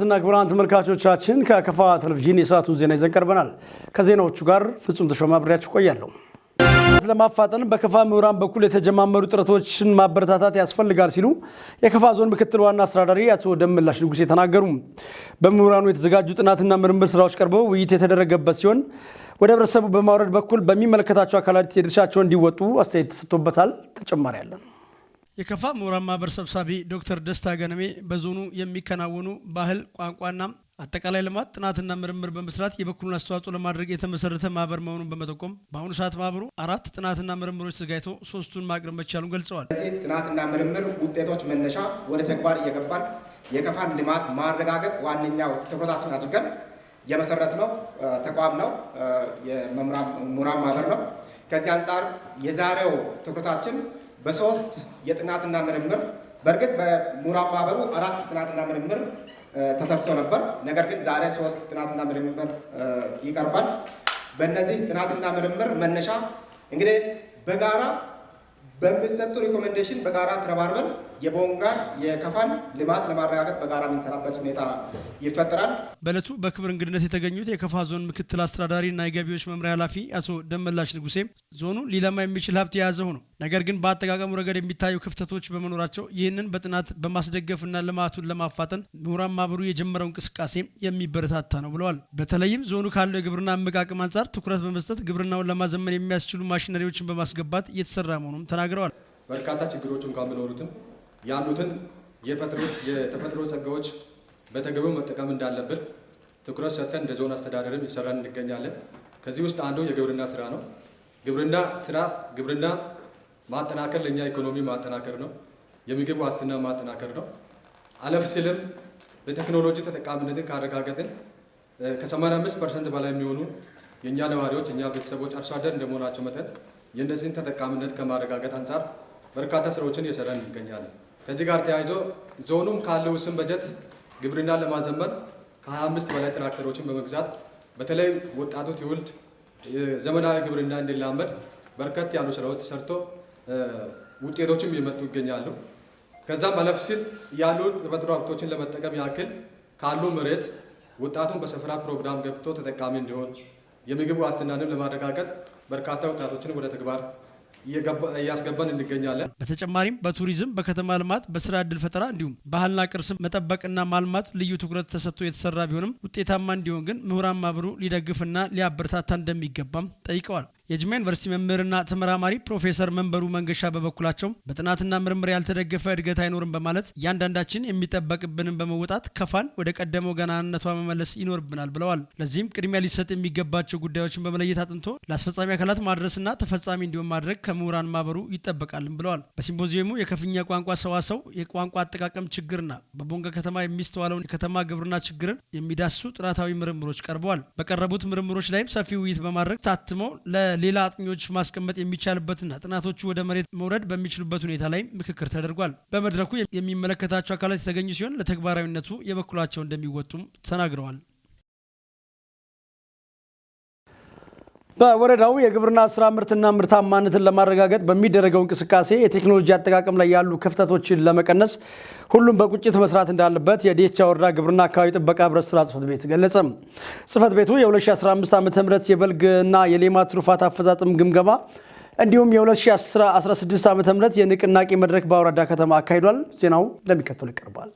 እና ክቡራን ተመልካቾቻችን፣ ከከፋ ቴሌቪዥን የሰዓቱን ዜና ይዘን ቀርበናል። ከዜናዎቹ ጋር ፍጹም ተሾመ አብሬያችሁ ቆያለሁ። ለማፋጠን በከፋ ምሁራን በኩል የተጀማመሩ ጥረቶችን ማበረታታት ያስፈልጋል ሲሉ የከፋ ዞን ምክትል ዋና አስተዳዳሪ አቶ ደምላሽ ንጉሴ ተናገሩ። በምሁራኑ የተዘጋጁ ጥናትና ምርምር ስራዎች ቀርበው ውይይት የተደረገበት ሲሆን፣ ወደ ህብረተሰቡ በማውረድ በኩል በሚመለከታቸው አካላት የድርሻቸውን እንዲወጡ አስተያየት ተሰጥቶበታል። ተጨማሪ አለን። የከፋ ምሁራን ማህበር ሰብሳቢ ዶክተር ደስታ ገነሜ በዞኑ የሚከናወኑ ባህል፣ ቋንቋና አጠቃላይ ልማት ጥናትና ምርምር በመስራት የበኩሉን አስተዋጽኦ ለማድረግ የተመሰረተ ማህበር መሆኑን በመጠቆም፣ በአሁኑ ሰዓት ማህበሩ አራት ጥናትና ምርምሮች ተዘጋጅቶ ሶስቱን ማቅረብ መቻሉን ገልጸዋል። እነዚህ ጥናትና ምርምር ውጤቶች መነሻ ወደ ተግባር እየገባን የከፋን ልማት ማረጋገጥ ዋነኛው ትኩረታችን አድርገን የመሰረትነው ተቋም ነው፣ የምሁራን ማህበር ነው። ከዚህ አንጻር የዛሬው ትኩረታችን በሶስት የጥናትና ምርምር፣ በእርግጥ በምሁራን ማህበሩ አራት ጥናትና ምርምር ተሰርቶ ነበር። ነገር ግን ዛሬ ሶስት ጥናትና ምርምር ይቀርባል። በእነዚህ ጥናትና ምርምር መነሻ እንግዲህ በጋራ በሚሰጡ recommendation በጋራ ተረባርበን የቦንጋን የከፋን ልማት ለማረጋገጥ በጋራ የምንሰራበት ሁኔታ ይፈጠራል። በእለቱ በክብር እንግድነት የተገኙት የከፋ ዞን ምክትል አስተዳዳሪና የገቢዎች መምሪያ ኃላፊ አቶ ደመላሽ ንጉሴ ዞኑ ሊለማ የሚችል ሀብት የያዘ ሆኖ ነገር ግን በአጠቃቀሙ ረገድ የሚታዩ ክፍተቶች በመኖራቸው ይህንን በጥናት በማስደገፍና ልማቱን ለማፋጠን ምሁራን ማህበሩ የጀመረው እንቅስቃሴ የሚበረታታ ነው ብለዋል። በተለይም ዞኑ ካለው የግብርና እምቅ አቅም አንጻር ትኩረት በመስጠት ግብርናውን ለማዘመን የሚያስችሉ ማሽነሪዎችን በማስገባት እየተሰራ መሆኑም ተናግረዋል። በርካታ ችግሮች እንኳን ቢኖሩትም ያሉትን የተፈጥሮ ጸጋዎች በተገቢው መጠቀም እንዳለብን ትኩረት ሰጥተን እንደ ዞን አስተዳደርም እየሰራን እንገኛለን። ከዚህ ውስጥ አንዱ የግብርና ስራ ነው። ግብርና ስራ፣ ግብርና ማጠናከር ለእኛ ኢኮኖሚ ማጠናከር ነው። የምግብ ዋስትና ማጠናከር ነው። አለፍ ሲልም በቴክኖሎጂ ተጠቃሚነትን ካረጋገጥን ከ85% በላይ የሚሆኑ የእኛ ነዋሪዎች፣ የእኛ ቤተሰቦች አርሶ አደር እንደመሆናቸው መጠን የእነዚህን ተጠቃሚነት ከማረጋገጥ አንጻር በርካታ ስራዎችን እየሰራን እንገኛለን። ከዚህ ጋር ተያይዞ ዞኑም ካለው ውስን በጀት ግብርና ለማዘመን ከ25 በላይ ትራክተሮችን በመግዛት በተለይ ወጣቱ ትውልድ ዘመናዊ ግብርና እንዲላመድ በርከት ያሉ ስራዎች ተሰርቶ ውጤቶችም እየመጡ ይገኛሉ። ከዛም አለፍ ሲል ያሉ ተፈጥሮ ሀብቶችን ለመጠቀም ያክል ካሉ መሬት ወጣቱን በሰፈራ ፕሮግራም ገብቶ ተጠቃሚ እንዲሆን የምግብ ዋስትናንም ለማረጋገጥ በርካታ ወጣቶችን ወደ ተግባር እያስገባን እንገኛለን። በተጨማሪም በቱሪዝም፣ በከተማ ልማት፣ በስራ ዕድል ፈጠራ እንዲሁም ባህልና ቅርስ መጠበቅና ማልማት ልዩ ትኩረት ተሰጥቶ የተሰራ ቢሆንም ውጤታማ እንዲሆን ግን ምሁራን ማህበሩ ሊደግፍና ሊያበረታታ እንደሚገባም ጠይቀዋል። የጅማ ዩኒቨርሲቲ መምህርና ተመራማሪ ፕሮፌሰር መንበሩ መንገሻ በበኩላቸው በጥናትና ምርምር ያልተደገፈ እድገት አይኖርም በማለት እያንዳንዳችን የሚጠበቅብንን በመወጣት ከፋን ወደ ቀደመው ገናናነቷ መመለስ ይኖርብናል ብለዋል። ለዚህም ቅድሚያ ሊሰጥ የሚገባቸው ጉዳዮችን በመለየት አጥንቶ ለአስፈጻሚ አካላት ማድረስና ተፈጻሚ እንዲሆን ማድረግ ከምሁራን ማህበሩ ይጠበቃልም ብለዋል። በሲምፖዚየሙ የከፍኛ ቋንቋ ሰዋሰው፣ የቋንቋ አጠቃቀም ችግርና በቦንጋ ከተማ የሚስተዋለውን የከተማ ግብርና ችግርን የሚዳስሱ ጥናታዊ ምርምሮች ቀርበዋል። በቀረቡት ምርምሮች ላይም ሰፊ ውይይት በማድረግ ታትመው ለሌላ አጥኚዎች ማስቀመጥ የሚቻልበትና ጥናቶቹ ወደ መሬት መውረድ በሚችሉበት ሁኔታ ላይ ምክክር ተደርጓል። በመድረኩ የሚመለከታቸው አካላት የተገኙ ሲሆን ለተግባራዊነቱ የበኩላቸው እንደሚወጡም ተናግረዋል። በወረዳው የግብርና ስራ ምርትና ምርታማነትን ለማረጋገጥ በሚደረገው እንቅስቃሴ የቴክኖሎጂ አጠቃቀም ላይ ያሉ ክፍተቶችን ለመቀነስ ሁሉም በቁጭት መስራት እንዳለበት የዲቻ ወረዳ ግብርና አካባቢ ጥበቃ ህብረት ስራ ጽሕፈት ቤት ገለጸ። ጽሕፈት ቤቱ የ2015 ዓ ም የበልግና የሌማት ትሩፋት አፈጻጸም ግምገማ እንዲሁም የ2016 ዓ ም የንቅናቄ መድረክ በአውራዳ ከተማ አካሂዷል። ዜናው እንደሚከተለው ይቀርባል።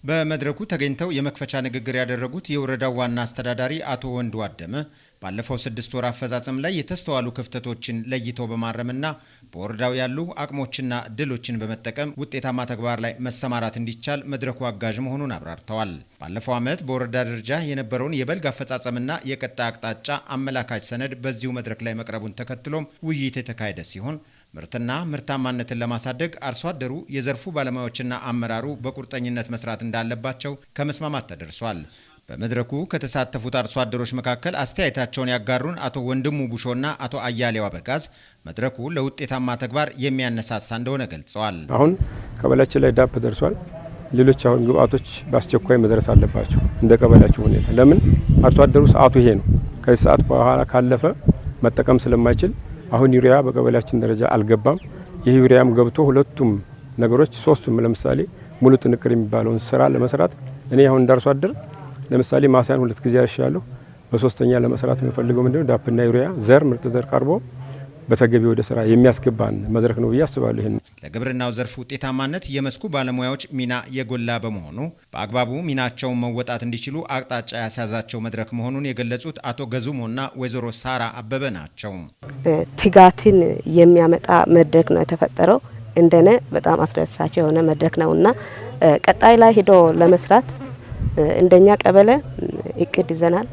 በመድረኩ ተገኝተው የመክፈቻ ንግግር ያደረጉት የወረዳው ዋና አስተዳዳሪ አቶ ወንዱ አደመ ባለፈው 6 ወር አፈጻጸም ላይ የተስተዋሉ ክፍተቶችን ለይተው በማረምና በወረዳው ያሉ አቅሞችና እድሎችን በመጠቀም ውጤታማ ተግባር ላይ መሰማራት እንዲቻል መድረኩ አጋዥ መሆኑን አብራርተዋል። ባለፈው ዓመት በወረዳ ደረጃ የነበረውን የበልግ አፈጻጸምና የቀጣይ አቅጣጫ አመላካች ሰነድ በዚሁ መድረክ ላይ መቅረቡን ተከትሎም ውይይት የተካሄደ ሲሆን፣ ምርትና ምርታማነትን ለማሳደግ አርሶ አደሩ፣ የዘርፉ ባለሙያዎችና አመራሩ በቁርጠኝነት መስራት እንዳለባቸው ከመስማማት ተደርሷል። በመድረኩ ከተሳተፉት አርሶ አደሮች መካከል አስተያየታቸውን ያጋሩን አቶ ወንድሙ ቡሾና አቶ አያሌው አበጋዝ መድረኩ ለውጤታማ ተግባር የሚያነሳሳ እንደሆነ ገልጸዋል። አሁን ቀበሌያችን ላይ ዳፕ ደርሷል። ሌሎች አሁን ግብአቶች በአስቸኳይ መድረስ አለባቸው። እንደ ቀበሌያችን ሁኔታ ለምን አርሶ አደሩ ሰዓቱ ይሄ ነው። ከዚህ ሰዓት በኋላ ካለፈ መጠቀም ስለማይችል አሁን ዩሪያ በቀበሌያችን ደረጃ አልገባም። ይህ ዩሪያም ገብቶ ሁለቱም ነገሮች ሶስቱም ለምሳሌ ሙሉ ጥንቅር የሚባለውን ስራ ለመስራት እኔ አሁን እንዳርሶ አደር ለምሳሌ ማሳያን ሁለት ጊዜ አርሻለሁ። በሶስተኛ ለመስራት የምፈልገው ምንድነው ዳፕና ዩሪያ ዘር ምርጥ ዘር ቀርቦ በተገቢ ወደ ስራ የሚያስገባን መድረክ ነው ብዬ አስባለሁ። ይሄን ለግብርናው ዘርፍ ውጤታማነት የመስኩ ባለሙያዎች ሚና የጎላ በመሆኑ በአግባቡ ሚናቸውን መወጣት እንዲችሉ አቅጣጫ ያስያዛቸው መድረክ መሆኑን የገለጹት አቶ ገዙሞና ወይዘሮ ሳራ አበበ ናቸው። ትጋትን የሚያመጣ መድረክ ነው የተፈጠረው። እንደኔ በጣም አስደሳች የሆነ መድረክ ነውና ቀጣይ ላይ ሄዶ ለመስራት እንደኛ ቀበሌ እቅድ ይዘናል።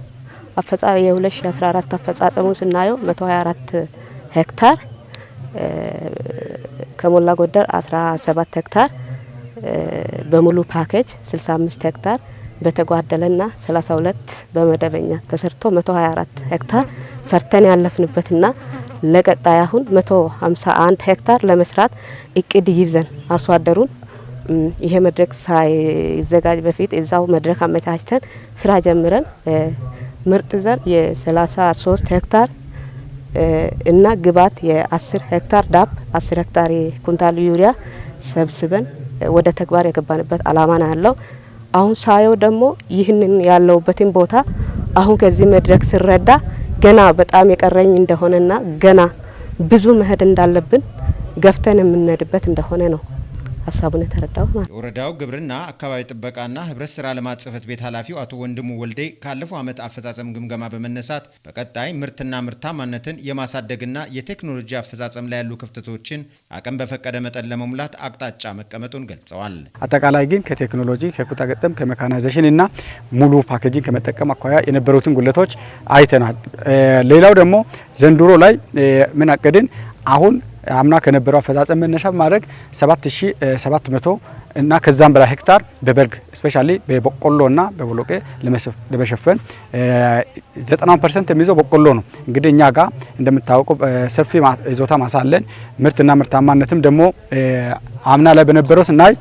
የ2014 አፈጻጸሙ ስናየው 124 ሄክታር ከሞላ ጎደል 17 ሄክታር በሙሉ ፓኬጅ፣ 65 ሄክታር በተጓደለና 32 በመደበኛ ተሰርቶ 124 ሄክታር ሰርተን ያለፍንበትና ለቀጣይ አሁን 151 ሄክታር ለመስራት እቅድ ይዘን አርሶ አደሩን ይሄ መድረክ ሳይዘጋጅ በፊት እዛው መድረክ አመቻችተን ስራ ጀምረን ምርጥ ዘር የ33 ሄክታር እና ግብዓት የ10 ሄክታር ዳፕ፣ 10 ሄክታር ኩንታል ዩሪያ ሰብስበን ወደ ተግባር የገባንበት አላማ ነው ያለው። አሁን ሳየው ደግሞ ይህንን ያለውበትን ቦታ አሁን ከዚህ መድረክ ስረዳ ገና በጣም የቀረኝ እንደሆነና ገና ብዙ መሄድ እንዳለብን፣ ገፍተን የምንሄድበት እንደሆነ ነው ሀሳቡን የተረዳሁት ማለት ነው። የወረዳው ግብርና፣ አካባቢ ጥበቃና ህብረት ስራ ልማት ጽሕፈት ቤት ኃላፊው አቶ ወንድሙ ወልዴ ካለፈው ዓመት አፈጻጸም ግምገማ በመነሳት በቀጣይ ምርትና ምርታማነትን የማሳደግና የቴክኖሎጂ አፈጻጸም ላይ ያሉ ክፍተቶችን አቅም በፈቀደ መጠን ለመሙላት አቅጣጫ መቀመጡን ገልጸዋል። አጠቃላይ ግን ከቴክኖሎጂ፣ ከኩታ ገጠም፣ ከሜካናይዜሽን እና ሙሉ ፓኬጂንግ ከመጠቀም አኳያ የነበሩትን ጉድለቶች አይተናል። ሌላው ደግሞ ዘንድሮ ላይ ምን አቀድን? አሁን አምና ከነበረው አፈጻጸም መነሻ በማድረግ 7700 እና ከዛም በላይ ሄክታር በበልግ specially በበቆሎና በቦሎቄ ለመሸፈን፣ 90% የሚይዘው በቆሎ ነው። እንግዲህ እኛ ጋር እንደምታወቀው ሰፊ ይዞታ ማሳ አለን። ምርትና ምርታማነትም ደግሞ አምና ላይ በነበረው ስናይ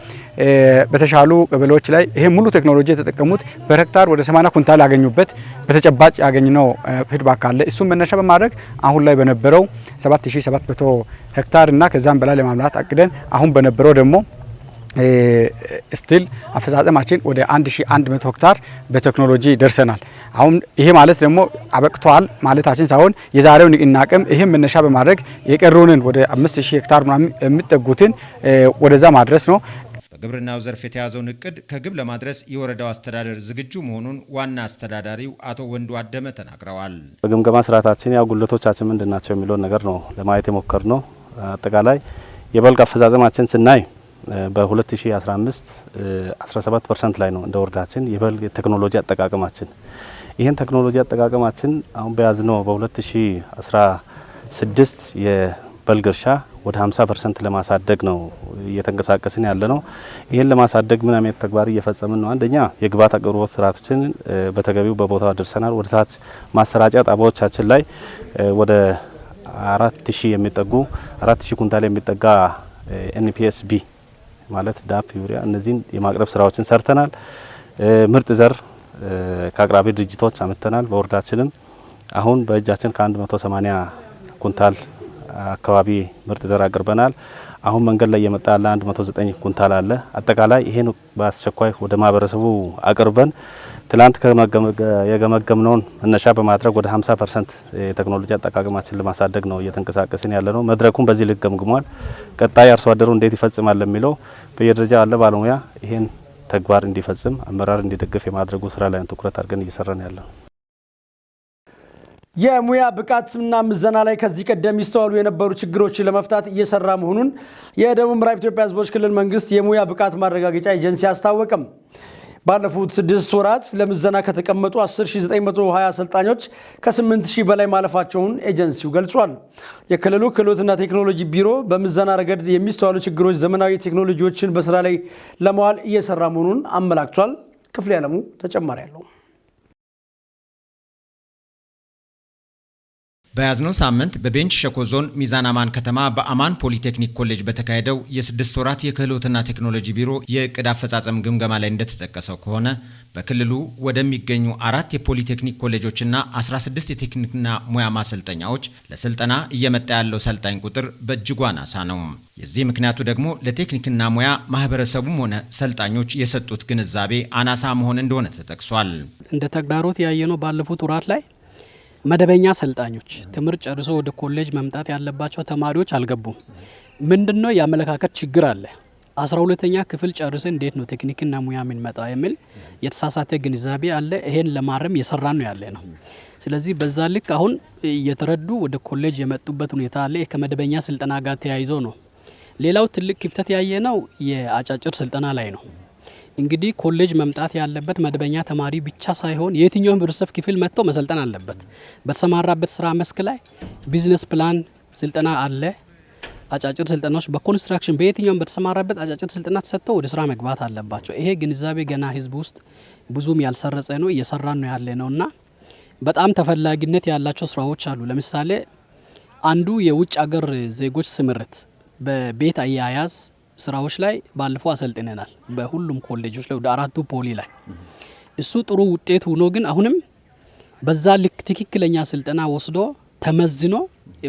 በተሻሉ ቀበሌዎች ላይ ይሄ ሙሉ ቴክኖሎጂ የተጠቀሙት በሄክታር ወደ 80 ኩንታል ያገኙበት በተጨባጭ ያገኘነው feedback አለ። እሱን መነሻ በማድረግ አሁን ላይ በነበረው 7700 ሄክታር እና ከዛም በላይ ለማምረት አቅደን አሁን በነበረው ደግሞ still አፈጻጸማችን ወደ 1100 ሄክታር በቴክኖሎጂ ደርሰናል። አሁን ይሄ ማለት ደግሞ አበቅቷል ማለታችን ሳይሆን የዛሬው ንቅናቄም ይሄን መነሻ በማድረግ የቀሩንን ወደ 5000 ሄክታር ምናምን የሚጠጉትን ወደዛ ማድረስ ነው። በግብርናው ዘርፍ የተያዘውን እቅድ ከግብ ለማድረስ የወረዳው አስተዳደር ዝግጁ መሆኑን ዋና አስተዳዳሪው አቶ ወንዱ አደመ ተናግረዋል። በግምገማ ስርዓታችን ያው ጉድለቶቻችን ምንድን ናቸው የሚለውን ነገር ነው ለማየት የሞከርነው። አጠቃላይ የበልግ አፈጻጸማችን ስናይ በ2015 17% ላይ ነው እንደ ወረዳችን የበልግ ቴክኖሎጂ አጠቃቀማችን። ይህን ቴክኖሎጂ አጠቃቀማችን አሁን በያዝነው በ2016 የበልግ እርሻ ወደ 50% ለማሳደግ ነው እየተንቀሳቀስን ያለነው። ይህን ለማሳደግ ምን አይነት ተግባር እየፈጸምን ነው? አንደኛ የግብዓት አቅርቦት ስርዓቶችን በተገቢው በቦታው አድርሰናል። ወደ ታች ማሰራጫ ጣቢያዎቻችን ላይ ወደ 4000 የሚጠጉ፣ 4000 ኩንታል የሚጠጋ NPSB ማለት ዳፕ፣ ዩሪያ እነዚህን የማቅረብ ስራዎችን ሰርተናል። ምርጥ ዘር ከአቅራቢ ድርጅቶች አምጥተናል። በወረዳችንም አሁን በእጃችን ከ180 ኩንታል አካባቢ ምርጥ ዘር አቅርበናል። አሁን መንገድ ላይ የመጣ ያለ 109 ኩንታል አለ። አጠቃላይ ይሄን በአስቸኳይ ወደ ማህበረሰቡ አቅርበን ትላንት የገመገምነውን መነሻ በማድረግ ወደ 50% የቴክኖሎጂ አጠቃቀማችን ለማሳደግ ነው እየተንቀሳቀስን ያለነው። መድረኩን በዚህ ልክ ገምግሟል። ቀጣይ አርሶ አደሩ እንዴት ይፈጽማል ለሚለው በየደረጃ ያለ ባለሙያ ይሄን ተግባር እንዲፈጽም፣ አመራር እንዲደግፍ የማድረጉ ስራ ላይ ትኩረት አድርገን እየሰራን ያለነው። የሙያ ብቃትና ምዘና ላይ ከዚህ ቀደም ይስተዋሉ የነበሩ ችግሮችን ለመፍታት እየሰራ መሆኑን የደቡብ ምዕራብ ኢትዮጵያ ሕዝቦች ክልል መንግስት የሙያ ብቃት ማረጋገጫ ኤጀንሲ አስታወቀ። ባለፉት 6 ወራት ለምዘና ከተቀመጡ 10,920 አሰልጣኞች ከ8,000 በላይ ማለፋቸውን ኤጀንሲው ገልጿል። የክልሉ ክህሎትና ቴክኖሎጂ ቢሮ በምዘና ረገድ የሚስተዋሉ ችግሮች ዘመናዊ ቴክኖሎጂዎችን በስራ ላይ ለማዋል እየሰራ መሆኑን አመላክቷል። ክፍሌ አለሙ ተጨማሪ አለው። በያዝነው ሳምንት በቤንች ሸኮ ዞን ሚዛን አማን ከተማ በአማን ፖሊቴክኒክ ኮሌጅ በተካሄደው የ6 ወራት የክህሎትና ቴክኖሎጂ ቢሮ የእቅድ አፈጻጸም ግምገማ ላይ እንደተጠቀሰው ከሆነ፣ በክልሉ ወደሚገኙ አራት የፖሊቴክኒክ ኮሌጆችና 16 የቴክኒክና ሙያ ማሰልጠኛዎች ለስልጠና እየመጣ ያለው ሰልጣኝ ቁጥር በእጅጉ አናሳ ነው። የዚህ ምክንያቱ ደግሞ ለቴክኒክና ሙያ ማህበረሰቡም ሆነ ሰልጣኞች የሰጡት ግንዛቤ አናሳ መሆን እንደሆነ ተጠቅሷል። እንደ ተግዳሮት ያየነው ባለፉት ወራት ላይ መደበኛ ሰልጣኞች፣ ትምህርት ጨርሶ ወደ ኮሌጅ መምጣት ያለባቸው ተማሪዎች አልገቡም። ምንድነው? የአመለካከት ችግር አለ። 12ኛ ክፍል ጨርሰን እንዴት ነው ቴክኒክና ሙያ የምንመጣው የሚል የተሳሳተ ግንዛቤ አለ። ይሄን ለማረም እየሰራን ነው ያለ ነው። ስለዚህ በዛ ልክ አሁን እየተረዱ ወደ ኮሌጅ የመጡበት ሁኔታ አለ። ከመደበኛ ስልጠና ጋር ተያይዞ ነው። ሌላው ትልቅ ክፍተት ያየነው የአጫጭር ስልጠና ላይ ነው። እንግዲህ ኮሌጅ መምጣት ያለበት መደበኛ ተማሪ ብቻ ሳይሆን የትኛውም ህብረተሰብ ክፍል መጥቶ መሰልጠን አለበት። በተሰማራበት ስራ መስክ ላይ business plan ስልጠና አለ። አጫጭር ስልጠናዎች በኮንስትራክሽን፣ በየትኛውም በተሰማራበት አጫጭር ስልጠና ተሰጥቶ ወደ ስራ መግባት አለባቸው። ይሄ ግንዛቤ ገና ህዝብ ውስጥ ብዙም ያልሰረጸ ነው፣ እየሰራን ነው ያለ ነው እና በጣም ተፈላጊነት ያላቸው ስራዎች አሉ። ለምሳሌ አንዱ የውጭ ሀገር ዜጎች ስምሪት በቤት አያያዝ ስራዎች ላይ ባለፈው አሰልጥነናል። በሁሉም ኮሌጆች ላይ፣ ወደ አራቱ ፖሊ ላይ። እሱ ጥሩ ውጤት ሆኖ ግን አሁንም በዛ ልክ ትክክለኛ ስልጠና ወስዶ ተመዝኖ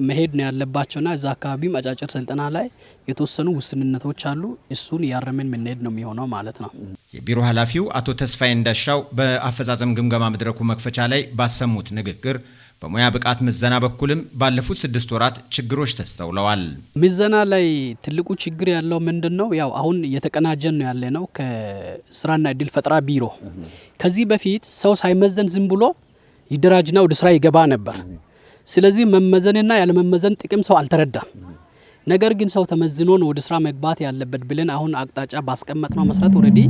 መሄድ ነው ያለባቸውና እዛ አካባቢም አጫጭር ስልጠና ላይ የተወሰኑ ውስንነቶች አሉ። እሱን እያረምን የምንሄድ ነው የሚሆነው ማለት ነው። የቢሮ ኃላፊው አቶ ተስፋዬ እንዳሻው በአፈጻጸም ግምገማ መድረኩ መክፈቻ ላይ ባሰሙት ንግግር በሙያ ብቃት ምዘና በኩልም ባለፉት 6 ወራት ችግሮች ተስተውለዋል። ምዘና ላይ ትልቁ ችግር ያለው ምንድን ነው? ያው አሁን እየተቀናጀን ነው ያለ ነው ከስራና እድል ፈጠራ ቢሮ። ከዚህ በፊት ሰው ሳይመዘን ዝም ብሎ ይደራጅና ወደ ስራ ይገባ ነበር። ስለዚህ መመዘንና ያለመመዘን ጥቅም ሰው አልተረዳም። ነገር ግን ሰው ተመዝኖ ነው ወደ ስራ መግባት ያለበት ብለን አሁን አቅጣጫ ባስቀመጥነው መሰረት already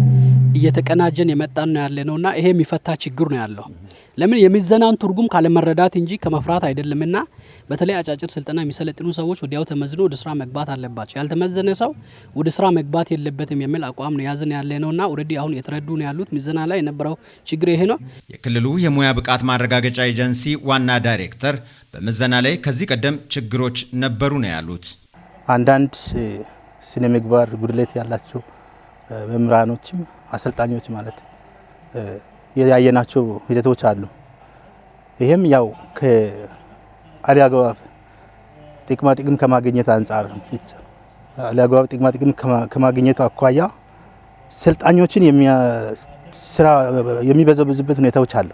እየተቀናጀን የመጣን ነው ያለ ነውና ይሄ የሚፈታ ችግር ነው ያለው። ለምን? የምዘናን ትርጉም ካለመረዳት እንጂ ከመፍራት አይደለምና በተለይ አጫጭር ስልጠና የሚሰለጥኑ ሰዎች ወዲያው ተመዝኖ ወደ ስራ መግባት አለባቸው። ያልተመዘነ ሰው ወደ ስራ መግባት የለበትም የሚል አቋም ነው ያዝን ያለ ነውና already አሁን የተረዱ ነው ያሉት። ምዘና ላይ የነበረው ችግር ይሄ ነው። የክልሉ የሙያ ብቃት ማረጋገጫ ኤጀንሲ ዋና ዳይሬክተር በምዘና ላይ ከዚህ ቀደም ችግሮች ነበሩ ነው ያሉት። አንዳንድ ስነ ምግባር ጉድለት ያላቸው መምህራኖችም አሰልጣኞች ማለት ያየናቸው ሂደቶች አሉ። ይህም ያው ከአለአግባብ ጥቅማ ጥቅም ከማግኘት አንጻር ብቻ፣ አለአግባብ ጥቅማ ጥቅም ከማግኘቱ አኳያ ሰልጣኞችን ስራ የሚበዘብዝበት ሁኔታዎች አሉ።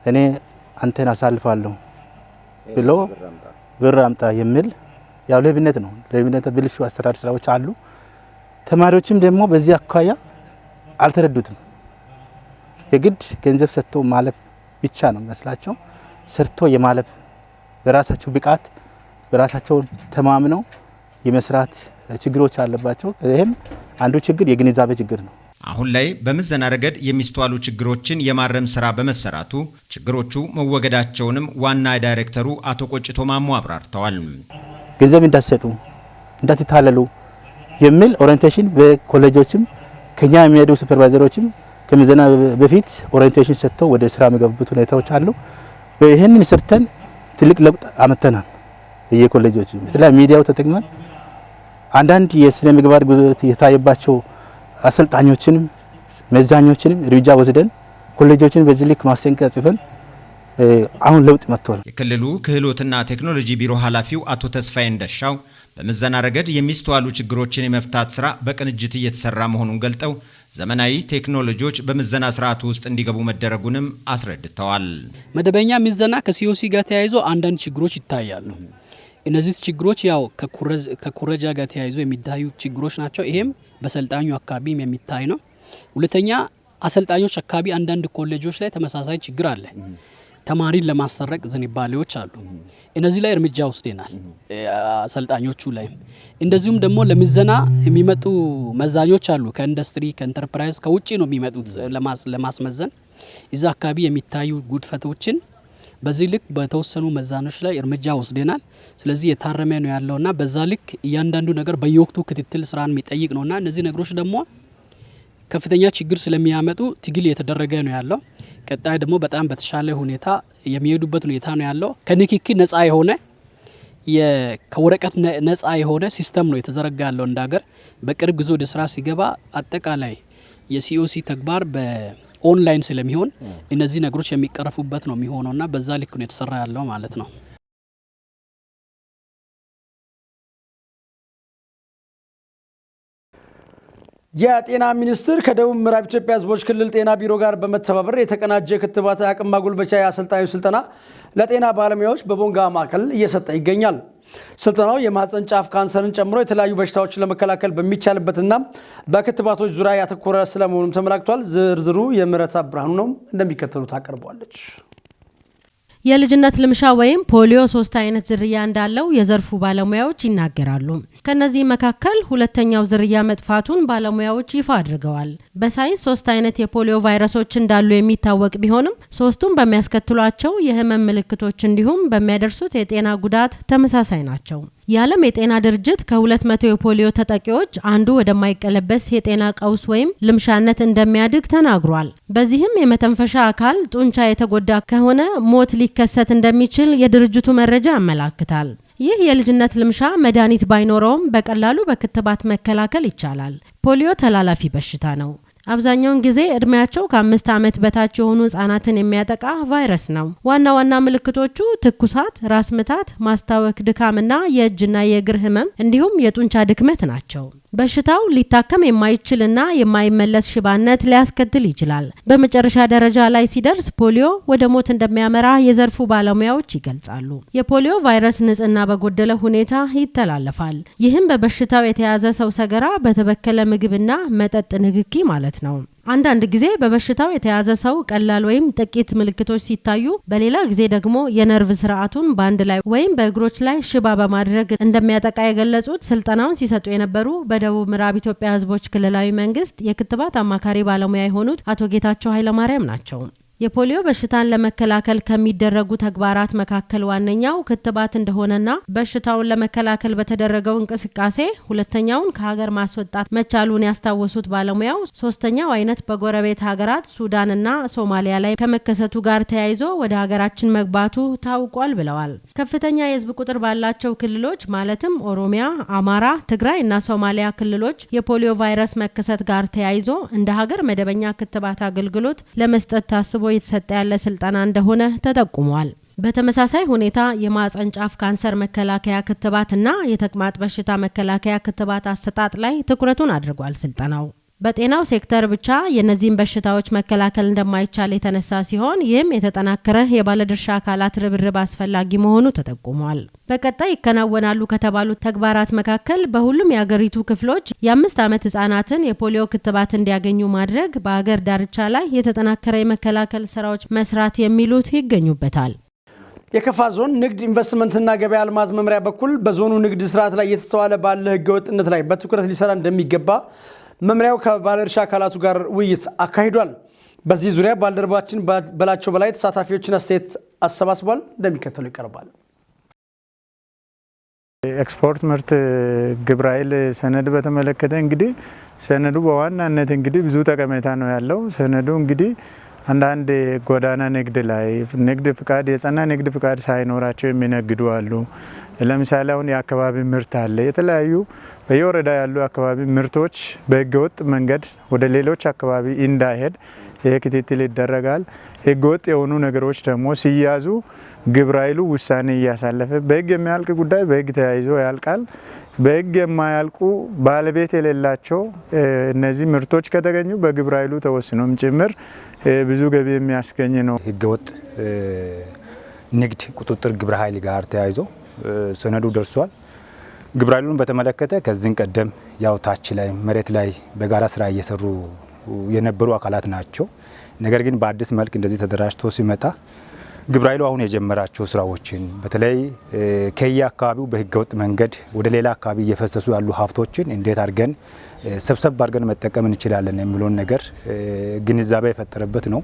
እኔ አንተን አሳልፋለሁ ብሎ ብር አምጣ የሚል ያው ሌብነት ነው። ሌብነት፣ ብልሹ አሰራር ስራዎች አሉ። ተማሪዎችም ደግሞ በዚህ አኳያ አልተረዱትም። የግድ ገንዘብ ሰጥቶ ማለፍ ብቻ ነው የሚመስላቸው። ሰርቶ የማለፍ፣ በራሳቸው ብቃት በራሳቸው ተማምነው የመስራት ችግሮች አለባቸው። ይህም አንዱ ችግር የግንዛቤ ችግር ነው። አሁን ላይ በምዘና ረገድ የሚስተዋሉ ችግሮችን የማረም ስራ በመሰራቱ ችግሮቹ መወገዳቸውንም ዋና ዳይሬክተሩ አቶ ቆጭቶ ማሞ አብራርተዋል። ገንዘብ እንዳትሰጡ፣ እንዳትታለሉ የሚል orientation በኮሌጆችም ከኛ የሚሄዱ supervisor ኦችም ከምዘና በፊት orientation ሰጥተው ወደ ስራ የሚገቡበት ሁኔታዎች አሉ። ይህንን ሰርተን ትልቅ ለውጥ አመተናል። የኮሌጆች በተለይ ሚዲያው ተጠቅመን አንዳንድ የስነ ምግባር ጉድለት የታየባቸው አሰልጣኞችንም መዛኞችንም እርምጃ ወስደን፣ ኮሌጆችን በዚህ ልክ ማስጠንቀቂያ ጽፈን አሁን ለውጥ መጥቷል። የክልሉ ክህሎትና ቴክኖሎጂ ቢሮ ኃላፊው አቶ ተስፋዬ እንደሻው በምዘና ረገድ የሚስተዋሉ ችግሮችን የመፍታት ስራ በቅንጅት እየተሰራ መሆኑን ገልጠው፣ ዘመናዊ ቴክኖሎጂዎች በምዘና ስርዓቱ ውስጥ እንዲገቡ መደረጉንም አስረድተዋል። መደበኛ ምዘና ከ COC ጋር ተያይዞ አንዳንድ ችግሮች ይታያሉ። እነዚህ ችግሮች ያው ከኩረጃ ጋር ተያይዞ የሚታዩ ችግሮች ናቸው። ይሄም በሰልጣኙ አካባቢም የሚታይ ነው። ሁለተኛ አሰልጣኞች አካባቢ አንዳንድ ኮሌጆች ላይ ተመሳሳይ ችግር አለ። ተማሪን ለማሰረቅ ዝንባሌዎች አሉ። እነዚህ ላይ እርምጃ ወስደናል፣ አሰልጣኞቹ ላይ። እንደዚሁም ደግሞ ለምዘና የሚመጡ መዛኞች አሉ። ከኢንዱስትሪ፣ ከኢንተርፕራይዝ፣ ከውጭ ነው የሚመጡት ለማስመዘን። እዛ አካባቢ የሚታዩ ጉድፈቶችን በዚህ ልክ በተወሰኑ መዛኞች ላይ እርምጃ ወስደናል። ስለዚህ የታረመ ነው ያለውና በዛ ልክ እያንዳንዱ ነገር በየወቅቱ ክትትል ስራን የሚጠይቅ ነውና እነዚህ ነገሮች ደግሞ ከፍተኛ ችግር ስለሚያመጡ ትግል እየተደረገ ነው ያለው። ቀጣይ ደግሞ በጣም በተሻለ ሁኔታ የሚሄዱበት ሁኔታ ነው ያለው። ከንክኪ ነፃ የሆነ፣ ከወረቀት ነፃ የሆነ system ነው የተዘረጋ ያለው እንደ ሀገር። በቅርብ ጊዜ ወደ ስራ ሲገባ አጠቃላይ የ COC ተግባር በኦንላይን ስለሚሆን እነዚህ ነገሮች የሚቀረፉበት ነው የሚሆነውና በዛ ልክ ነው የተሰራ ያለው ማለት ነው። የጤና ሚኒስቴር ከደቡብ ምዕራብ ኢትዮጵያ ሕዝቦች ክልል ጤና ቢሮ ጋር በመተባበር የተቀናጀ ክትባት አቅም ማጎልበቻ የአሰልጣኞች ስልጠና ለጤና ባለሙያዎች በቦንጋ ማዕከል እየሰጠ ይገኛል። ስልጠናው የማህፀን ጫፍ ካንሰርን ጨምሮ የተለያዩ በሽታዎችን ለመከላከል በሚቻልበትና በክትባቶች ዙሪያ ያተኮረ ስለመሆኑም ተመላክቷል። ዝርዝሩ የምህረት ብርሃኑ ነው፣ እንደሚከተሉት አቀርበዋለች። የልጅነት ልምሻ ወይም ፖሊዮ ሶስት አይነት ዝርያ እንዳለው የዘርፉ ባለሙያዎች ይናገራሉ። ከነዚህ መካከል ሁለተኛው ዝርያ መጥፋቱን ባለሙያዎች ይፋ አድርገዋል። በሳይንስ ሶስት አይነት የፖሊዮ ቫይረሶች እንዳሉ የሚታወቅ ቢሆንም ሶስቱም በሚያስከትሏቸው የህመም ምልክቶች እንዲሁም በሚያደርሱት የጤና ጉዳት ተመሳሳይ ናቸው። የዓለም የጤና ድርጅት ከ200 የፖሊዮ ተጠቂዎች አንዱ ወደማይቀለበስ የጤና ቀውስ ወይም ልምሻነት እንደሚያድግ ተናግሯል። በዚህም የመተንፈሻ አካል ጡንቻ የተጎዳ ከሆነ ሞት ሊከሰት እንደሚችል የድርጅቱ መረጃ ያመላክታል። ይህ የልጅነት ልምሻ መድኃኒት ባይኖረውም በቀላሉ በክትባት መከላከል ይቻላል። ፖሊዮ ተላላፊ በሽታ ነው። አብዛኛውን ጊዜ እድሜያቸው ከ5 ዓመት በታች የሆኑ ህጻናትን የሚያጠቃ ቫይረስ ነው። ዋና ዋና ምልክቶቹ ትኩሳት፣ ራስ ምታት፣ ማስታወክ፣ ድካምና የእጅና የእግር ህመም እንዲሁም የጡንቻ ድክመት ናቸው። በሽታው ሊታከም የማይችልና የማይመለስ ሽባነት ሊያስከትል ይችላል። በመጨረሻ ደረጃ ላይ ሲደርስ ፖሊዮ ወደ ሞት እንደሚያመራ የዘርፉ ባለሙያዎች ይገልጻሉ። የፖሊዮ ቫይረስ ንጽህና በጎደለ ሁኔታ ይተላለፋል። ይህም በበሽታው የተያዘ ሰው ሰገራ፣ በተበከለ ምግብና መጠጥ ንክኪ ማለት ነው። አንዳንድ ጊዜ በበሽታው የተያዘ ሰው ቀላል ወይም ጥቂት ምልክቶች ሲታዩ፣ በሌላ ጊዜ ደግሞ የነርቭ ስርዓቱን በአንድ ላይ ወይም በእግሮች ላይ ሽባ በማድረግ እንደሚያጠቃ የገለጹት ስልጠናውን ሲሰጡ የነበሩ በደቡብ ምዕራብ ኢትዮጵያ ሕዝቦች ክልላዊ መንግስት የክትባት አማካሪ ባለሙያ የሆኑት አቶ ጌታቸው ኃይለማርያም ናቸው። የፖሊዮ በሽታን ለመከላከል ከሚደረጉ ተግባራት መካከል ዋነኛው ክትባት እንደሆነና በሽታውን ለመከላከል በተደረገው እንቅስቃሴ ሁለተኛውን ከሀገር ማስወጣት መቻሉን ያስታወሱት ባለሙያው፣ ሶስተኛው አይነት በጎረቤት ሀገራት ሱዳንና ሶማሊያ ላይ ከመከሰቱ ጋር ተያይዞ ወደ ሀገራችን መግባቱ ታውቋል ብለዋል። ከፍተኛ የህዝብ ቁጥር ባላቸው ክልሎች ማለትም ኦሮሚያ፣ አማራ፣ ትግራይ እና ሶማሊያ ክልሎች የፖሊዮ ቫይረስ መከሰት ጋር ተያይዞ እንደ ሀገር መደበኛ ክትባት አገልግሎት ለመስጠት ታስቦ የተሰጠ ያለ ስልጠና እንደሆነ ተጠቁሟል። በተመሳሳይ ሁኔታ የማህፀን ጫፍ ካንሰር መከላከያ ክትባትና የተቅማጥ በሽታ መከላከያ ክትባት አሰጣጥ ላይ ትኩረቱን አድርጓል ስልጠናው። በጤናው ሴክተር ብቻ የእነዚህን በሽታዎች መከላከል እንደማይቻል የተነሳ ሲሆን ይህም የተጠናከረ የባለድርሻ አካላት ርብርብ አስፈላጊ መሆኑ ተጠቁሟል። በቀጣይ ይከናወናሉ ከተባሉ ተግባራት መካከል በሁሉም የአገሪቱ ክፍሎች የ5 ዓመት ህጻናትን የፖሊዮ ክትባት እንዲያገኙ ማድረግ፣ በሀገር ዳርቻ ላይ የተጠናከረ የመከላከል ስራዎች መስራት የሚሉት ይገኙበታል። የከፋ ዞን ንግድ ኢንቨስትመንትና ገበያ ልማት መምሪያ በኩል በዞኑ ንግድ ስርዓት ላይ እየተስተዋለ ባለ ህገወጥነት ላይ በትኩረት ሊሰራ እንደሚገባ መምሪያው ከባለድርሻ አካላቱ ጋር ውይይት አካሂዷል። በዚህ ዙሪያ ባልደረባችን በላቸው በላይ ተሳታፊዎችን አስተያየት አሰባስቧል፣ እንደሚከተለው ይቀርባል። ኤክስፖርት ምርት ግብረ ኃይል ሰነድ በተመለከተ እንግዲህ ሰነዱ በዋናነት እንግዲህ ብዙ ጠቀሜታ ነው ያለው። ሰነዱ እንግዲህ አንዳንድ ጎዳና ንግድ ላይ ንግድ ፍቃድ፣ የጸና ንግድ ፍቃድ ሳይኖራቸው የሚነግዱ አሉ። ለምሳሌ አሁን የአካባቢ ምርት አለ። የተለያዩ በየወረዳ ያሉ አካባቢ ምርቶች በህገወጥ መንገድ ወደ ሌሎች አካባቢ እንዳይሄድ ይሄ ክትትል ይደረጋል። ህገወጥ የሆኑ ነገሮች ደግሞ ሲያዙ ግብረ ኃይሉ ውሳኔ እያሳለፈ በህግ የሚያልቅ ጉዳይ በህግ ተያይዞ ያልቃል። በህግ የማያልቁ ባለቤት የሌላቸው እነዚህ ምርቶች ከተገኙ በግብረ ኃይሉ ተወስኖም ጭምር ብዙ ገቢ የሚያስገኝ ነው። ህገወጥ ንግድ ቁጥጥር ግብረ ኃይል ጋር ተያይዞ ሰነዱ ደርሷል። ግብረ ኃይሉን በተመለከተ ከዚህ ቀደም ያው ታች ላይ መሬት ላይ በጋራ ስራ እየሰሩ የነበሩ አካላት ናቸው። ነገር ግን በአዲስ መልክ እንደዚህ ተደራጅቶ ሲመጣ ግብረ ኃይሉ አሁን የጀመራቸው ስራዎችን፣ በተለይ ከየአካባቢው በህገወጥ መንገድ ወደ ሌላ አካባቢ እየፈሰሱ ያሉ ሀብቶችን እንዴት አድርገን ሰብሰብ አድርገን መጠቀም እንችላለን የሚለውን ነገር ግንዛቤ የፈጠረበት ነው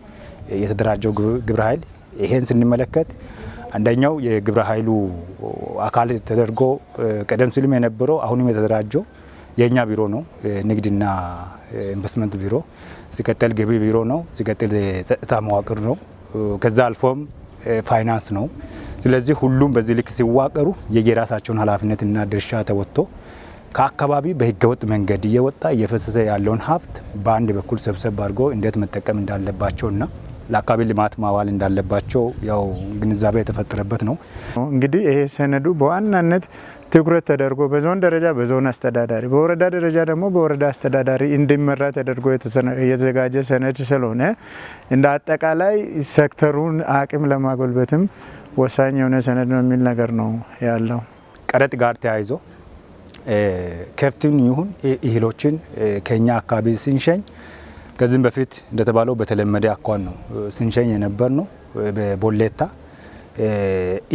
የተደራጀው ግብረ ኃይል። ይሄን ስንመለከት አንደኛው የግብረ ኃይሉ አካል ተደርጎ ቀደም ሲልም የነበረው አሁንም የተደራጀው የኛ ቢሮ ነው፣ ንግድና ኢንቨስትመንት ቢሮ። ሲቀጥል ገቢ ቢሮ ነው፣ ሲቀጥል የጸጥታ መዋቅር ነው፣ ከዛ አልፎም ፋይናንስ ነው። ስለዚህ ሁሉም በዚህ ልክ ሲዋቀሩ የየራሳቸውን ኃላፊነትና ድርሻ ተወጥቶ ከአካባቢ በህገወጥ መንገድ እየወጣ እየፈሰሰ ያለውን ሀብት በአንድ በኩል ሰብሰብ አድርጎ እንዴት መጠቀም እንዳለባቸውና ለአካባቢ ልማት ማዋል እንዳለባቸው ያው ግንዛቤ የተፈጠረበት ነው። እንግዲህ ይሄ ሰነዱ በዋናነት ትኩረት ተደርጎ በዞን ደረጃ በዞን አስተዳዳሪ፣ በወረዳ ደረጃ ደግሞ በወረዳ አስተዳዳሪ እንዲመራ ተደርጎ የተዘጋጀ ሰነድ ስለሆነ እንደ አጠቃላይ ሴክተሩን አቅም ለማጎልበትም ወሳኝ የሆነ ሰነድ ነው የሚል ነገር ነው ያለው። ቀረጥ ጋር ተያይዞ ከብትን ይሁን እህሎችን ከኛ አካባቢ ስንሸኝ ከዚህም በፊት እንደተባለው በተለመደ አኳን ነው ስንሸኝ የነበር ነው። በቦሌታ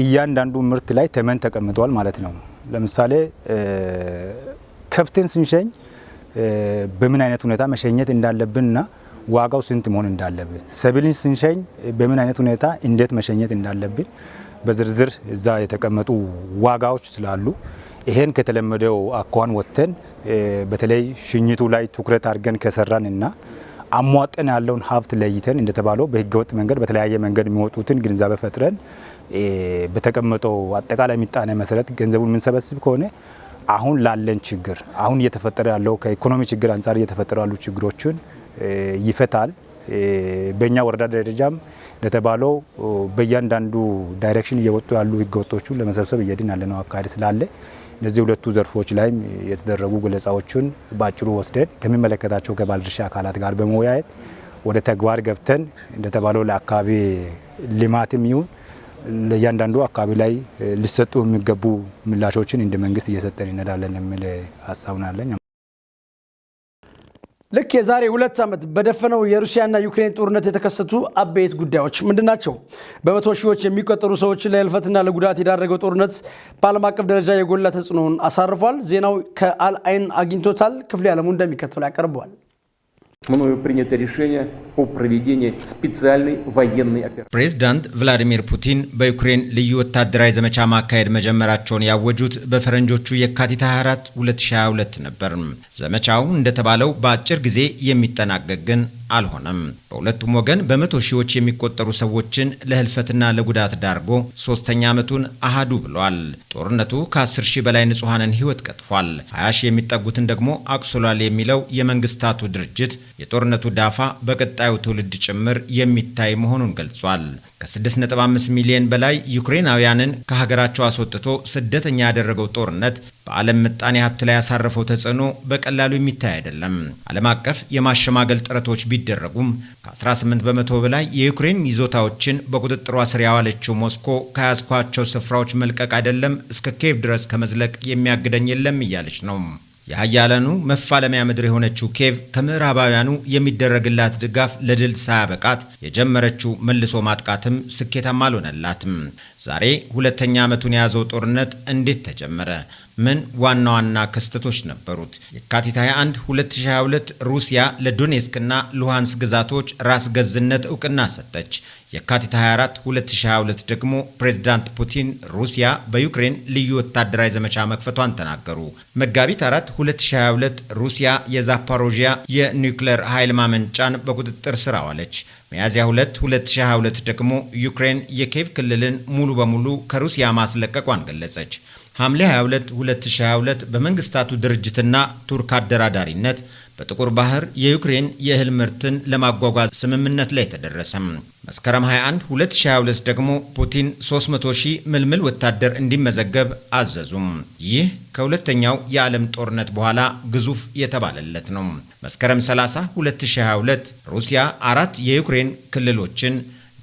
እያንዳንዱ ምርት ላይ ተመን ተቀምጧል ማለት ነው። ለምሳሌ ከብትን ስንሸኝ በምን አይነት ሁኔታ መሸኘት እንዳለብንና ዋጋው ስንት መሆን እንዳለብን፣ ሰብልን ስንሸኝ በምን አይነት ሁኔታ እንዴት መሸኘት እንዳለብን በዝርዝር እዛ የተቀመጡ ዋጋዎች ስላሉ ይሄን ከተለመደው አኳን ወጥተን በተለይ ሽኝቱ ላይ ትኩረት አድርገን ከሰራንና አሟጠን ያለውን ሀብት ለይተን እንደተባለው በህገወጥ መንገድ በተለያየ መንገድ የሚወጡትን ግንዛቤ ፈጥረን በተቀመጠው አጠቃላይ ምጣኔ መሰረት ገንዘቡን የምንሰበስብ ከሆነ አሁን ላለን ችግር፣ አሁን እየተፈጠረ ያለው ከኢኮኖሚ ችግር አንጻር እየተፈጠሩ ያሉ ችግሮችን ይፈታል። በእኛ ወረዳ ደረጃም እንደተባለው በእያንዳንዱ direction እየወጡ ያሉ ህገወጦቹን ለመሰብሰብ እየሄድን ያለነው አካሄድ ስላለ እነዚህ ሁለቱ ዘርፎች ላይም የተደረጉ ገለጻዎችን በአጭሩ ወስደን ከሚመለከታቸው ከባለድርሻ አካላት ጋር በመወያየት ወደ ተግባር ገብተን እንደተባለው ለአካባቢ ልማትም ይሁን ለእያንዳንዱ አካባቢ ላይ ሊሰጡ የሚገቡ ምላሾችን እንደ መንግስት እየሰጠን እንሄዳለን የሚል ሀሳብ ነው ያለኝ። ልክ የዛሬ 2 ዓመት በደፈነው የሩሲያና ዩክሬን ጦርነት የተከሰቱ አበይት ጉዳዮች ምንድን ናቸው? በመቶ ሺዎች የሚቆጠሩ ሰዎችን ለህልፈትና ለጉዳት የዳረገው ጦርነት በዓለም አቀፍ ደረጃ የጎላ ተጽዕኖውን አሳርፏል። ዜናው ከአልአይን አግኝቶታል። ክፍሌ ዓለሙ እንደሚከተለው ያቀርበዋል። Мною принято решение о проведении специальной военной операции. ፕሬዝዳንት ቭላዲሚር ፑቲን በዩክሬን ልዩ ወታደራዊ ዘመቻ ማካሄድ መጀመራቸውን ያወጁት በፈረንጆቹ የካቲት 24 2022 ነበር። ዘመቻው እንደተባለው በአጭር ጊዜ የሚጠናቀቅ ግን አልሆነም። በሁለቱም ወገን በመቶ ሺዎች የሚቆጠሩ ሰዎችን ለህልፈትና ለጉዳት ዳርጎ ሶስተኛ ዓመቱን አሃዱ ብሏል። ጦርነቱ ከ10 ሺህ በላይ ንጹሐንን ህይወት ቀጥፏል፣ 20 ሺህ የሚጠጉትን ደግሞ አቁስሏል የሚለው የመንግስታቱ ድርጅት የጦርነቱ ዳፋ በቀጣዩ ትውልድ ጭምር የሚታይ መሆኑን ገልጿል። ከ6.5 ሚሊዮን በላይ ዩክሬናውያንን ከሀገራቸው አስወጥቶ ስደተኛ ያደረገው ጦርነት በዓለም ምጣኔ ሀብት ላይ ያሳረፈው ተጽዕኖ በቀላሉ የሚታይ አይደለም። ዓለም አቀፍ የማሸማገል ጥረቶች ቢደረጉም ከ18% በላይ የዩክሬን ይዞታዎችን በቁጥጥሯ ስር ያዋለችው ሞስኮ ከያዝኳቸው ስፍራዎች መልቀቅ አይደለም እስከ ኬቭ ድረስ ከመዝለቅ የሚያግደኝ የለም እያለች ነው። የሀያላኑ መፋለሚያ ምድር የሆነችው ኬቭ ከምዕራባውያኑ የሚደረግላት ድጋፍ ለድል ሳያበቃት የጀመረችው መልሶ ማጥቃትም ስኬታማ አልሆነላትም። ዛሬ ሁለተኛ ዓመቱን የያዘው ጦርነት እንዴት ተጀመረ? ምን ዋና ዋና ክስተቶች ነበሩት? የካቲት 21 2022 ሩሲያ ለዶኔስክና ሉሃንስክ ግዛቶች ራስ ገዝነት እውቅና ሰጠች። የካቲት 24 2022 ደግሞ ፕሬዝዳንት ፑቲን ሩሲያ በዩክሬን ልዩ ወታደራዊ ዘመቻ መክፈቷን ተናገሩ። መጋቢት 4 2022 ሩሲያ የዛፓሮዢያ የኒውክሌር ኃይል ማመንጫን በቁጥጥር ስር አዋለች። ሚያዝያ 2 2022 ደግሞ ዩክሬን የኬቭ ክልልን ሙሉ በሙሉ ከሩሲያ ማስለቀቋን ገለጸች። ሐምሌ 22 2022 በመንግስታቱ ድርጅትና ቱርክ አደራዳሪነት በጥቁር ባህር የዩክሬን የእህል ምርትን ለማጓጓዝ ስምምነት ላይ ተደረሰ። መስከረም 21 2022 ደግሞ ፑቲን 300 ሺህ ምልምል ወታደር እንዲመዘገብ አዘዙም። ይህ ከሁለተኛው የዓለም ጦርነት በኋላ ግዙፍ የተባለለት ነው። መስከረም 30 2022 ሩሲያ አራት የዩክሬን ክልሎችን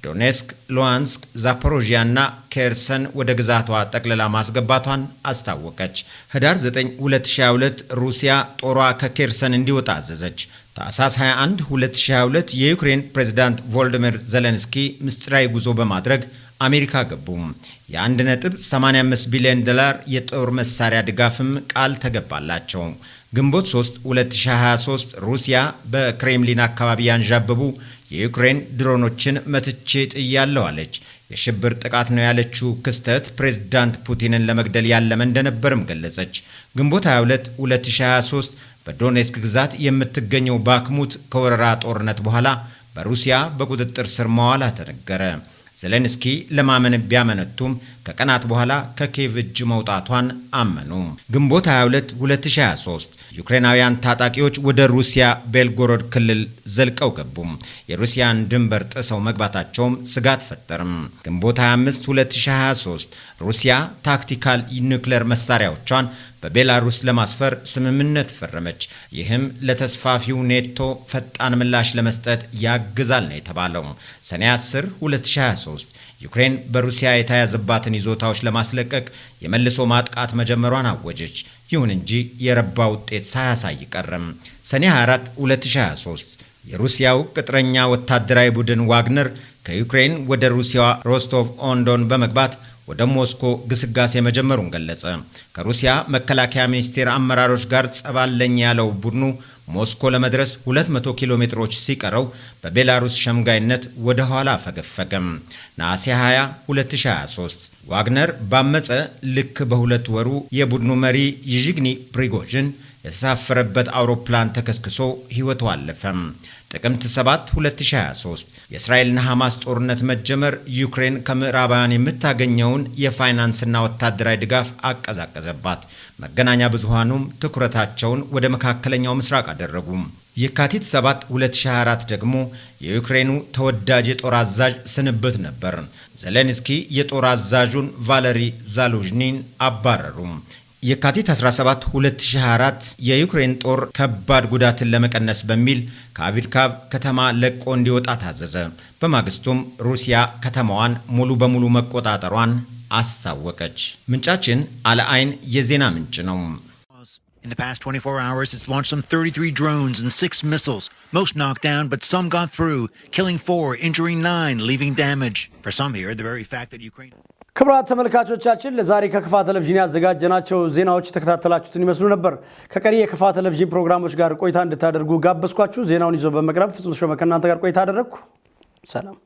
ዶኔስክ፣ ሉሃንስክ፣ ዛፖሮዢያ እና ኬርሰን ወደ ግዛቷ ጠቅልላ ማስገባቷን አስታወቀች። ህዳር 9 2022 ሩሲያ ጦሯ ከኬርሰን እንዲወጣ አዘዘች። ታህሳስ 21 2022 የዩክሬን ፕሬዝዳንት ቮሎዲሚር ዜሌንስኪ ምስጢራዊ ጉዞ በማድረግ አሜሪካ ገቡ። የ1.85 ቢሊዮን ዶላር የጦር መሳሪያ ድጋፍም ቃል ተገባላቸው። ግንቦት 3 2023 ሩሲያ በክሬምሊን አካባቢ ያንዣበቡ የዩክሬን ድሮኖችን መትቼ ጥያለሁ አለች። የሽብር ጥቃት ነው ያለችው ክስተት ፕሬዝዳንት ፑቲንን ለመግደል ያለመ እንደነበርም ገለጸች። ግንቦት 22 2023 በዶኔስክ ግዛት የምትገኘው ባክሙት ከወረራ ጦርነት በኋላ በሩሲያ በቁጥጥር ስር መዋሏ ተነገረ። ዜሌንስኪ ለማመን ቢያመነቱም ከቀናት በኋላ ከኪየቭ እጅ መውጣቷን አመኑ። ግንቦት 22 2023 ዩክሬናውያን ታጣቂዎች ወደ ሩሲያ ቤልጎሮድ ክልል ዘልቀው ገቡ። የሩሲያን ድንበር ጥሰው መግባታቸውም ስጋት ፈጠርም። ግንቦት 25 2023 ሩሲያ ታክቲካል ኒውክሌር መሳሪያዎቿን በቤላሩስ ለማስፈር ስምምነት ፈረመች። ይህም ለተስፋፊው ኔቶ ፈጣን ምላሽ ለመስጠት ያግዛል ነው የተባለው። ሰኔ 10 2023 ዩክሬን በሩሲያ የተያዘባትን ይዞታዎች ለማስለቀቅ የመልሶ ማጥቃት መጀመሯን አወጀች። ይሁን እንጂ የረባ ውጤት ሳያሳይ ቀረም። ሰኔ 24 2023 የሩሲያው ቅጥረኛ ወታደራዊ ቡድን ዋግነር ከዩክሬን ወደ ሩሲያዋ ሮስቶቭ ኦን ዶን በመግባት ወደ ሞስኮ ግስጋሴ መጀመሩን ገለጸ። ከሩሲያ መከላከያ ሚኒስቴር አመራሮች ጋር ጸብ አለኝ ያለው ቡድኑ ሞስኮ ለመድረስ 200 ኪሎ ሜትሮች ሲቀረው በቤላሩስ ሸምጋይነት ወደ ኋላ አፈገፈገም። ነሐሴ 20 2023 ዋግነር ባመፀ ልክ በ2 ወሩ የቡድኑ መሪ ይዥግኒ ፕሪጎዥን የተሳፈረበት አውሮፕላን ተከስክሶ ሕይወቱ አለፈም። ጥቅምት 7 2023 የእስራኤልና ሐማስ ጦርነት መጀመር ዩክሬን ከምዕራባውያን የምታገኘውን የፋይናንስና ወታደራዊ ድጋፍ አቀዛቀዘባት። መገናኛ ብዙሃኑም ትኩረታቸውን ወደ መካከለኛው ምስራቅ አደረጉ። የካቲት 7 2024 ደግሞ የዩክሬኑ ተወዳጅ የጦር አዛዥ ስንብት ነበር። ዜሌንስኪ የጦር አዛዡን ቫለሪ ዛሉዥኒን አባረሩ። የካቲት 17 2024 የዩክሬን ጦር ከባድ ጉዳትን ለመቀነስ በሚል ከአቪድካቭ ከተማ ለቆ እንዲወጣ ታዘዘ። በማግስቱም ሩሲያ ከተማዋን ሙሉ በሙሉ መቆጣጠሯን አስታወቀች። ምንጫችን አልአይን የዜና ምንጭ ነው። In the past 24 hours, it's launched some 33 drones and six missiles. Most knocked down, but some got through, killing four, injuring nine, leaving damage. For some here, the very fact that Ukraine. ክቡራት ተመልካቾቻችን፣ ለዛሬ ከክፋ ቴሌቪዥን ያዘጋጀናቸው ዜናዎች የተከታተላችሁትን ይመስሉ ነበር። ከቀሪ የክፋ ቴሌቪዥን ፕሮግራሞች ጋር ቆይታ እንድታደርጉ ጋበዝኳችሁ። ዜናውን ይዞ በመቅረብ ፍጹም ተሾመ ከእናንተ ጋር ቆይታ አደረግኩ። ሰላም።